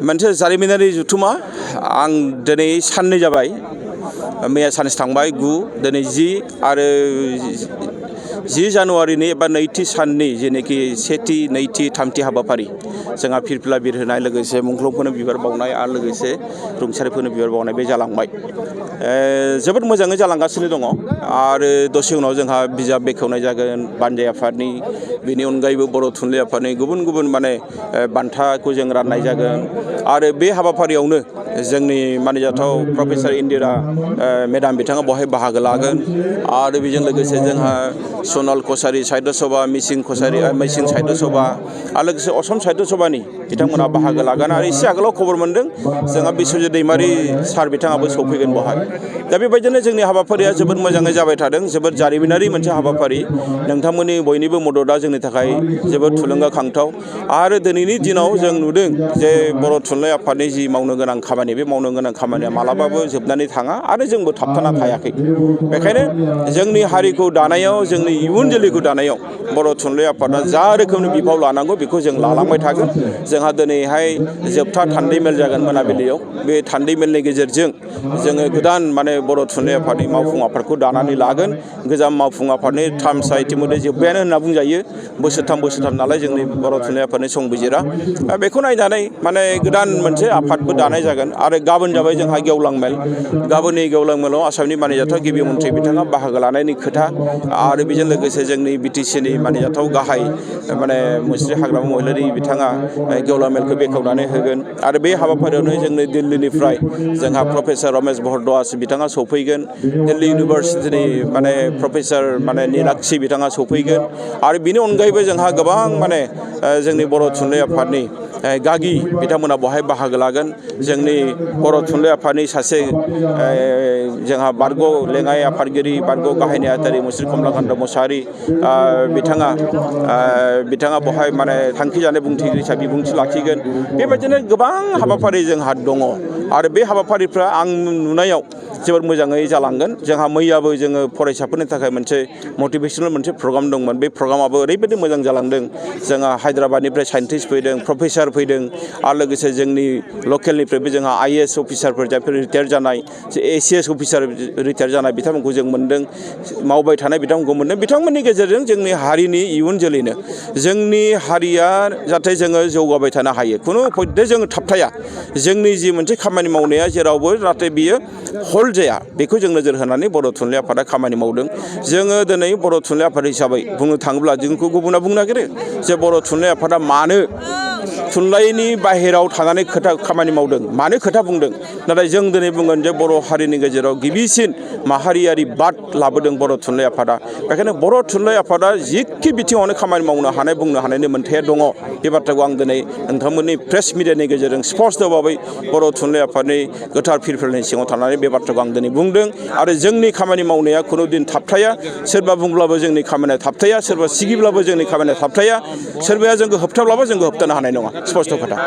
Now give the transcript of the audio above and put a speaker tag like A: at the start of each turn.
A: मोनसे जारिमिनारि जुथुमा आं दिनै साननै जाबाय मैया सानसे थांबाय 9 दिनै 10 आरो 10 जानुवारिनि एबा नैथि साननि जेनेखि सेथि नैथि थामथि हाबाफारि जोंहा फिरफिला बिरहोनाय लोगोसे मुंख्लंफोरनो बिबार बावनाय आरो लोगोसे रुंसारिफोरनो बिबार बावनाय बे जालांबाय जोबोद मोजाङै जालांगासिनो दङ आरो दसे उनाव जोंहा बिजाब बेखेवनाय जागोन बानजाय आफादनि बेनि अनगायैबो बर' थुनलाइ आफादनि गुबुन गुबुन बान्थाखौ जों राननाय जागोन आरो बे हाबाफारियावनो जोंनि मानिजाथाव प्रफेसर इन्दिरा मेडाम बिथाङा बहाय बाहागो लागोन आरो बेजों लोगोसे जोंहा सनल कसारी साहित्य सभा मिसिं साहित्य सभा आरो लोगोसे असम साहित्य सभानि बिथांमोना बाहागो लागोन आरो एसे आगोलाव खबर मोन्दों जोंहा बिश्वजित दैमारी सार बिथाङाबो सौफैगोन बहाय दा बेबायदिनो जोंनि हाबाफारिया जोबोद मोजाङै जाबाय थादों जोबोद जारिमिनारि मोनसे हाबाफारि नोंथांमोननि बयनिबो मददआ जोंनि थाखाय जोबोद थुलुंगाखांथाव आरो दिनैनि दिनाव जों नुदों जे बर' थुनलाइ आफादनि जि मावनो गोनां खामानि बे मावनो गोनां खामानिया मालाबाबो जोबनानै थाङा आरो जोंबो थाबथाना थायाखै बेखायनो जोंनि हारिखौ दानायाव जोंनि इयुन जोलैखौ दानायाव बर' थुनलाइ आफादा जा रोखोमनि बिफाव लानांगौ बेखौ जों लालांबाय थागोन जोंहा दिनैहाय जोबथा थान्दै मेल जागोन मोनाबिलियाव बे थान्दै मेलनि गेजेरजों जोङो गोदान बर' थुनलाइ आफादनि मावफुं आफादखौ दानानै लागोन गोजाम मावफुं आफादनि टार्मसा इतिमध्य जोब्बायानो होनना बुंजायो बोसोरथाम नालाय जोंनि बर' थुनलाइ आफादनि संबिजिरा बेखौ नायनानै गोदान मोनसे आफादबो दानाय जागोन आरो गाबोन जाबाय जोंहा गेवलां मेल गाबोननि गेवलां मेलाव आसामनि मानिजाथाव गिबि मन्थ्रि बिथाङा बाहागो लानायनि खोथा आरो बेजों लोगोसे जोंनि बिटिसिनि मानिजाथाव गाहाय मुस्रि हाग्रामा महिलारि बिथाङा गेवलां मेलखौ बेखेवनानै होगोन आरो बे हाबाफारियावनो जोंनि दिल्लीनिफ्राय जोंहा प्रफेसर रमेश भरद्वाज बिथाङा सौफैगोन दिल्ली इउनिभारसिटिनि प्रफेसर नीलाक्षी बिथाङा सौफैगोन आरो बिनि अनगायैबो जोंहा गोबां जोंनि बर' थुनलाइ आफादनि गागि बिथांमोना बहाय बाहागो लागोन जोंनि बर' थुनलाइ आफादनि सासे जोंहा बारग' लेङाइ आफादगिरि बारग' गाहाय नेहाथारि मुस्रि कमलाकान्त मोसाहारि बिथाङा बहाय थांखि जानाय बुंथिगिरि हिसाबै बिबुंथि लाखिगोन बेबायदिनो गोबां हाबाफारि जोंहा दङ आरो बे हाबाफारिफ्रा आं नुनायाव जोबोद मोजाङै जालांगोन जोंहा मैयाबो जोङो फरायसाफोरनि थाखाय मोनसे मटिभेसनेल मोनसे प्रग्राम दंमोन बे प्रग्रामाबो ओरैबायदि मोजां जालांदों जोंहा हायद्राबादनिफ्राय साइन्टिस्ट फैदों प्रफेसर फैदों आरो लोगोसे जोंनि लकेलनिफ्रायबो जोंहा IAS अफिसारफोर जायफोर रिटायार जानाय ACS अफिसार रिटायार जानाय बिथांमोनखौ जों मोन्दों मावबाय थानाय बिथांमोनखौ मोन्दों बिथांमोननि गेजेरजों जोंनि हारिनि इयुन जोलैनो जोंनि हारिया जाहाथे जोङो जौगाबाय थानो हायो खुनु पयथे जोङो थाबथाया जोंनि जि मोनसे खामानि मावनाया जेरावबो जाहाथे बियो हल्ड जाया बेखौ जों नोजोर होनानै बर' थुनलाइ आफादा खामानि मावदों जोङो दिनै बर' थुनलाइ आफाद हिसाबै बुंनो थाङोब्ला जोंखौ गुबुना बुंनो नागिरो जे बर' थुनलाइ आफादा मानो थुनलाइनि बाहेराव थानानै खामानि मावदों मानो खोथा बुंदों नाथाय जों दिनै बुंगोन जे बर' हारिनि गेजेराव गिबिसिन माहारियारि बाद लाबोदों बर' थुनलाइ आफादा बेखायनो बर' थुनलाइ आफादा जिखि बिथिङावनो खामानि मावनो हानाय बुंनो हानायनि मोन्थाया दङ बे बाथ्राखौ आं दिनै नोंथांमोननि प्रेस मिडियानि गेजेरजों स्पष्ट भाबै बर' थुनलाइ आफादनि गोथार फिरफिलानि सिङाव थानानै बे बाथ्राखौ आं दिनै बुंदों आरो जोंनि खामानि मावनाया खुनु दिन थाबथाया सोरबा बुंब्लाबो जोंनि खामानिया थाबथाया सोरबा सिगिब्लाबो जोंनि खामानिया थाबथाया सोरबाया जोंखौ होबथाब्लाबो जोंखौ होबथानो हानाय नङा स्पष्ट खोथा